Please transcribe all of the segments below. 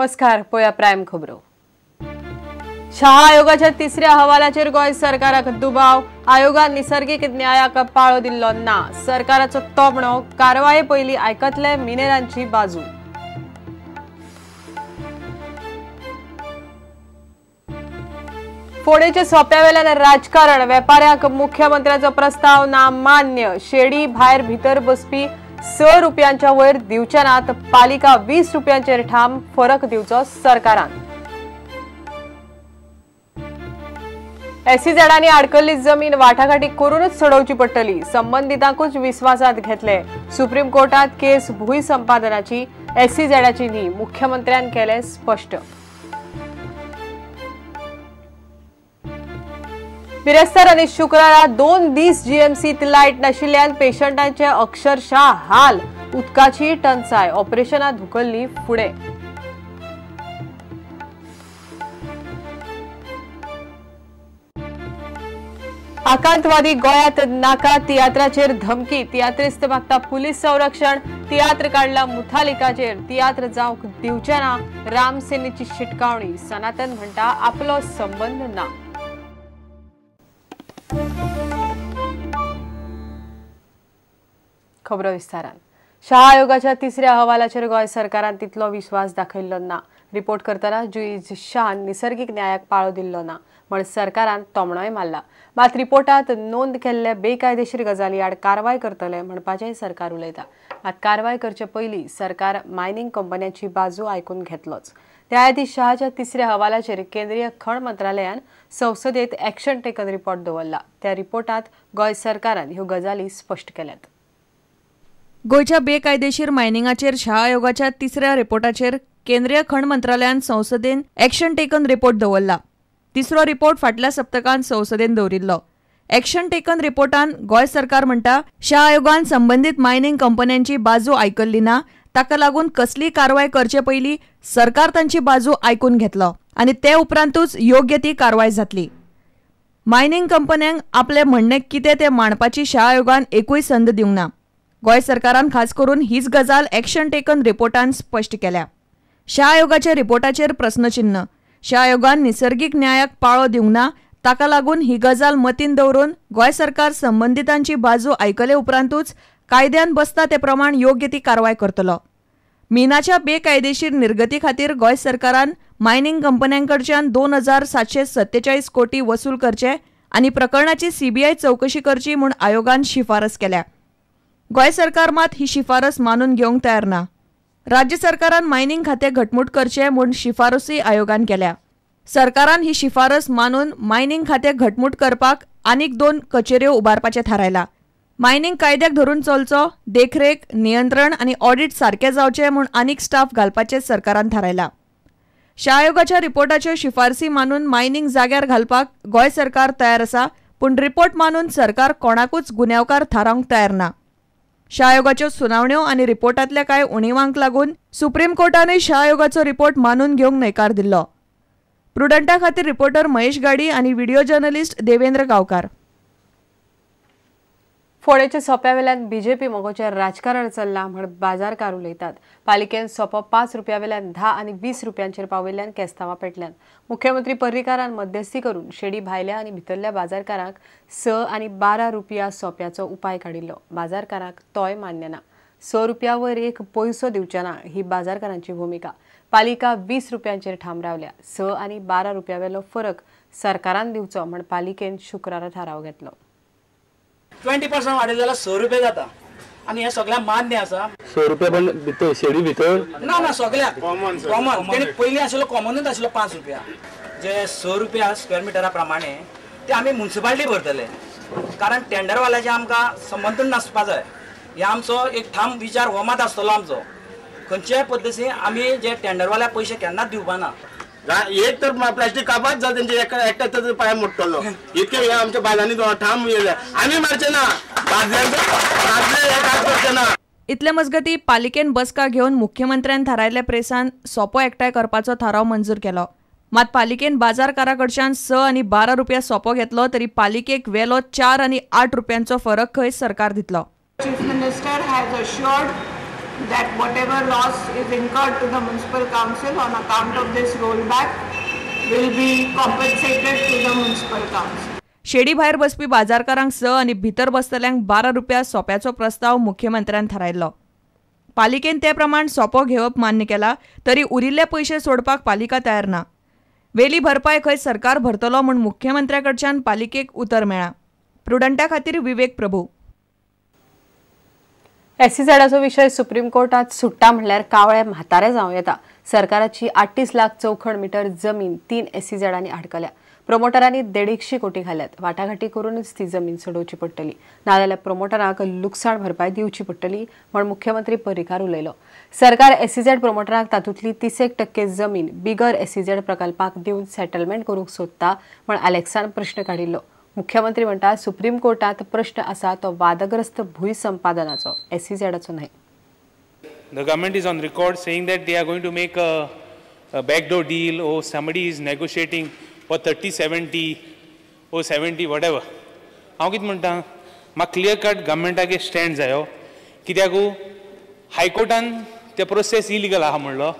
नमस्कार, पळया प्रायम खबरो. शाह आयोगाच्या तिसऱ्या अहवालाचेर गोंय सरकाराक दुबाव. आयोगान निसर्गीक न्यायाक पाळो दिल्लो ना. सरकाराचो तोमणो, कारवाये पयलीं आयकतले मिनेरांची बाजू. फोंडेच्या सोप्यावेल्यान राजकारण, वेपाऱ्यांक मुख्यमंत्र्याचो प्रस्ताव ना मान्य. शेडी भायर भितर बसपी 6 रुपयांच्या वयर दिवचे नात, पालिका 20 रुपयांचेर ठाम, फरक दिवचो सरकारान. एसईझेडांनी आडकल्ली जमीन वाटाघाटी करूनच सोडोवची पडटली, संबंदितांकूच विस्वासांत घेतले. सुप्रीम कोर्टात केस भूंय संपादनाची, एसईझेडाची न्ही, मुख्यमंत्र्यान केलें स्पश्ट. बिरेस्तार आनी शुक्रारा 2 दीस जीएमसीत लायट नाशिल्ल्यान पेशंटांचे अक्षरशः हाल. उदकाची टंचाय, ऑपरेशनां धुकल्ली फुडें. आकांतवादी गोंयांत नाका, तियात्राचेर धमकी. तियात्रिस्त मागता पुलीस संरक्षण. तियात्र काडला मुथालिकाचेर, तियात्र जावंक दिवचे ना, रामसेनेची शिटकावणी. सनातन म्हणटा आपलो संबंद ना. खबरो विस्तारान. शाह आयोगाच्या तिसऱ्या अहवालाचेर गोंय सरकारान तितलो विश्वास दाखयल्लो ना. रिपोर्ट करतना जुईज शाहन निसर्गीक न्यायाक पाळो दिल्लो ना म्हण सरकारान तोमणोय मारला. मात रिपोर्टात नोंद केल्ले बेकायदेशीर गजाली आड कारवाय करतले म्हणपाचेंय सरकार उलयता. मात कारवाय करचे पयलीं सरकार मायनिंग कंपन्यांची बाजू आयकून घेतलोच. न्यायाधीश शहाच्या तिसऱ्या अहवालाचेर केंद्रीय खण मंत्रालयान संसदेत एक्शन टेकन रिपोर्ट दवरला. त्या रिपोर्टात गोंय सरकारान ह्यो गजाली स्पश्ट केल्यात. गोंयच्या बेकायदेशीर मायनिंगाचेर शाह आयोगाच्या तिसऱ्या रिपोर्टाचेर केंद्रीय खण मंत्रालयान संसदेन एक्शन टेकन रिपोर्ट दवरला. तिसरो रिपोर्ट फाटल्या सप्तकान संसदेन दवरिल्लो. एक्शन टेकन रिपोर्टान गोंय सरकार म्हणटा शाह आयोगान संबंदीत मायनिंग कंपन्यांची बाजू आयकल्ली ना, ताका लागून कसली कारवाय करचे पयलीं सरकार तांची बाजू आयकून घेतलो आनी ते उपरांतूच योग्य ती कारवाय जातली. मायनिंग कंपन्यांक आपलें म्हणणें कितें तें मांडपाची शाह आयोगान एकूय संद दिवंक ना. गोंय सरकारान खास करून हीच गजाल एक्शन टेकन रिपोर्टान स्पश्ट केल्या. शाह आयोगाच्या रिपोर्टाचेर प्रस्नचिन्ह. शाह आयोगान निसर्गीक न्यायाक पाळो दिवंक ना, ताका लागून ही गजाल मतीन दवरून गोंय सरकार संबंदितांची बाजू आयकले उपरांतूच कायद्यान बसता ते प्रमाण योग्य ती कारवाय करतलो. मिनाच्या बेकायदेशीर निर्गती खातीर गोंय सरकारान मायनिंग कंपन्यांकडच्यान 2747 कोटी वसूल करचे आनी प्रकरणाची सीबीआय चवकशी करची म्हूण आयोगान शिफारस केल्या. गोंय सरकार मात ही शिफारस मानून घेवंक तयार ना. राज्य सरकारान मायनिंग खातें घटमूट करचें म्हूण शिफारसूय आयोगान केल्या. सरकारान ही शिफारस मानून मायनिंग खातें घटमूट करपाक आनीक 2 कचेऱ्यो उबारपाचें थारायलां. मायनिंग कायद्याक धरून चलचो, देखरेख, नियंत्रण आनी ऑडिट सारकें जावचें म्हूण आनीक स्टाफ घालपाचें सरकारान थारायलां. शाह आयोगाच्या रिपोर्टाच्यो शिफारसी मानून मायनिंग जाग्यार घालपाक गोंय सरकार तयार आसा, पूण रिपोर्ट मानून सरकार कोणाकूच गुन्यांवकार थारावंक तयार ना. शाह आयोगाच्यो सुनावण्यो आनी रिपोर्टांतल्या कांय उणिवांक लागून सुप्रीम कोर्टानूय शाह आयोगाचो रिपोर्ट मानून घेवंक न्हयकार दिल्लो. प्रुडंटा खातीर रिपोर्टर महेश गाडी आनी व्हिडिओ जर्नलिस्ट देवेंद्र गांवकार. फोंडेच्या सोप्यावेल्यान बीजेपी मगोचें राजकारण चल्लां म्हण बाजारकार उलयतात. पालिकेन सोपो 5 रुपयावेल्यान 10 आनी 20 रुपयांचेर पावयल्ल्यान केस्तांवां पेटल्यान. मुख्यमंत्री पर्रीकारान मध्यस्थी करून शेडी भायल्या आनी भितरल्या बाजारकारांक 6 आनी 12 रुपया सोप्याचो उपाय काडिल्लो. बाजारकारांक तोय मान्य ना. 6 रुपया वयर एक पयसो दिवचे ना ही बाजारकारांची भुमिका. पालिका 20 रुपयांचेर ठाम रावल्या. 6 आनी 12 रुपयावेलो फरक सरकारान दिवचो म्हण पालिकेन शुक्रारा थाराव घेतलो. 20% वाडयले जाल्यार 6 रुपये जाता आनी हें सगळ्यांक मान्य आसा. 6 रुपया पण भितर शेडी भितर ना ना सगळ्याक कॉमन कॉमन तेणी पयलीं आशिल्लो कॉमनूच आशिल्लो 5 रुपया. जे 6 रुपया स्क्वेअर मिटरा प्रमाणे ते आमी मुन्सिपालिटी भरतले, कारण टेंडरवाल्याचे आमकां संबंदूच नासपा जाय. हे आमचो एक ठाम विचार हो मात आसतलो आमचो. खंयच्याय पद्दतीन आमी जे टेंडरवाल्याक पयशे केन्नाच दिवपा ना. एक तर प्लास्टीक कापात जाल्यार तेंचे एकट्याच पांय मोडटलो. इतके हे आमच्या बायलांनी ठाम आमी मारचे ना, दादले हे काम करचे ना. इतले मजगती पालिकेन बसका घेवन मुख्यमंत्र्यान थारायल्ल्या प्रेसान सोपो एकठांय करपाचो थाराव मंजूर केलो. मात पालिकेन बाजारकारा कडच्यान 6 आनी 12 रुपया सोपो घेतलो तरी पालिकेक वेलो 4 आनी 8 रुपयांचो फरक खंय सरकार दितलो. Chief Minister has assured that whatever loss is incurred to the municipal council on account of this rollback will be compensated to the municipal council. शेडी भायर बसपी बाजारकारांक 6 आनी भितर बसतल्यांक 12 रुपया सोप्याचो प्रस्ताव मुख्यमंत्र्यान थारायल्लो. पालिकेन ते प्रमाण सोपो घेवप मान्य केला तरी उरिल्ले पयशे सोडपाक पालिका तयार ना. वेली भरपाय खंय सरकार भरतलो म्हूण मुख्यमंत्र्या कडच्यान पालिकेक उतर मेळ्ळां. प्रुडंटा खातीर विवेक प्रभू. एसईझेडाचो विशय सुप्रीम कोर्टात सुट्टा म्हणल्यार कावळे म्हातारे जावं येता. सरकाराची 38 लाख चौखण मिटर जमीन 3 एसईझेडांनी आडकल्या. प्रोमोटरांनी 150 कोटी घाल्यात. वाटाघाटी करूनच ती जमीन सोडोवची पडटली, नाजाल्यार प्रोमोटरांक लुकसाण भरपाय दिवची पडटली म्हण मुख्यमंत्री पर्रीकार उलयलो. सरकार एसईझेड प्रोमोटरांक तातूंतली 31% जमीन बिगर एसईझेड प्रकल्पाक दिवन सेटलमेंट करूंक सोदता म्हण अलेक्सान प्रश्न काडिल्लो. मुख्यमंत्री म्हणटा सुप्रीम कोर्टात प्रश्न आसा तो वादग्रस्त भूंय संपादनाचो, एसईझेडाचो न्हय. The government is on record saying that they are going to make a backdoor deal or somebody is negotiating for 30-70 or 70 whatever. हांव कितें म्हणटा, म्हाका क्लियर कट गव्हर्मेंटागे स्टँड जायो. कित्याक हायकोर्टान ते प्रोसेस इलिगल आहा म्हणलो.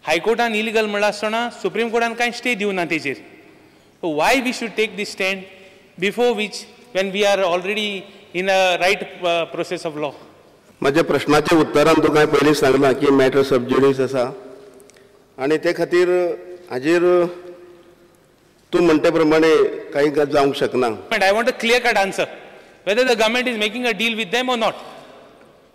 हायकोर्टान इलिगल म्हणलां आसतना सुप्रीम कोर्टान कांय स्टे दिवना तेजेर. Why we should take this stand before which when we are already in a right process of law? म्हज्या प्रश्नाच्या उत्तरान तुका हांवें पयलीं सांगलां की मॅटर सब ज्युडीस आसा आनी ते खातीर हाजेर तूं म्हणटे प्रमाणे कांय जावंक शकना. I want a clear cut answer whether the government is making a deal with them or not,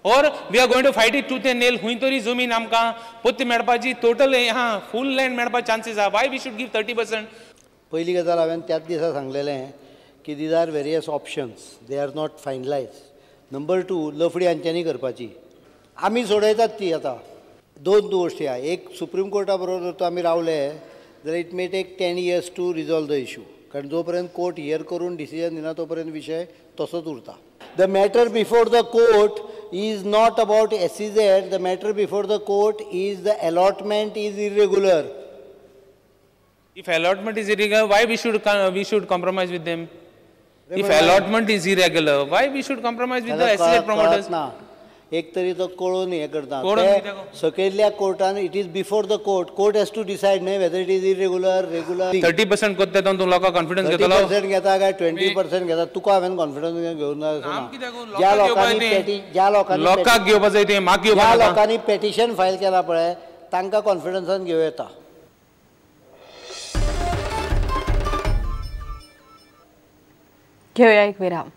or we are going to fight it tooth and nail. खंय तरी जमीन आमकां पोत्ती मेळपाची टोटल हा फूल लँड मेळपा चान्सीस आहा. Why we should give 30%? पयली गजाल हांवें त्याच दिसा सांगलेलें की these are various options, they are not finalise. Number 2, लफडी हांच्यांनी करपाची आमी सोडयतात ती. आतां दोन गोश्टी आहा. एक, सुप्रीम कोर्टा बरोबर जर आमी रावले जाल्यार it may take 10 years to resolve the issue, कारण जो पर्यंत कोर्ट here करून डिसिजन दिना तो पर्यंत विशय तसोच उरता. The matter before the court is not about SEZ, the matter before the court is the allotment is irregular. If allotment is irregular, why we should compromise with them? If allotment is irregular, why we should compromise with the SEZ promoters? ना एक तरी तो कळोवन हें करता. सकयल्ल्या कोर्टान it is before the court, court has to decide न्हय whether it is irregular regular. 30% कोत्ता तो तूं लोकांक कॉन्फिडन्स घेतलो. 30% घेता काय 20% घेता तुका हांवें कॉन्फिडन्स घेवन ज्या लोकांनी ज्या लोकांनी लोकांक घेवपा जाय तें म्हाका घेवपा. ज्या लोकांनी पेटिशन फायल केलां पळय तांकां कॉन्फिडन्सान घेवं येता. घेऊया एक विराम.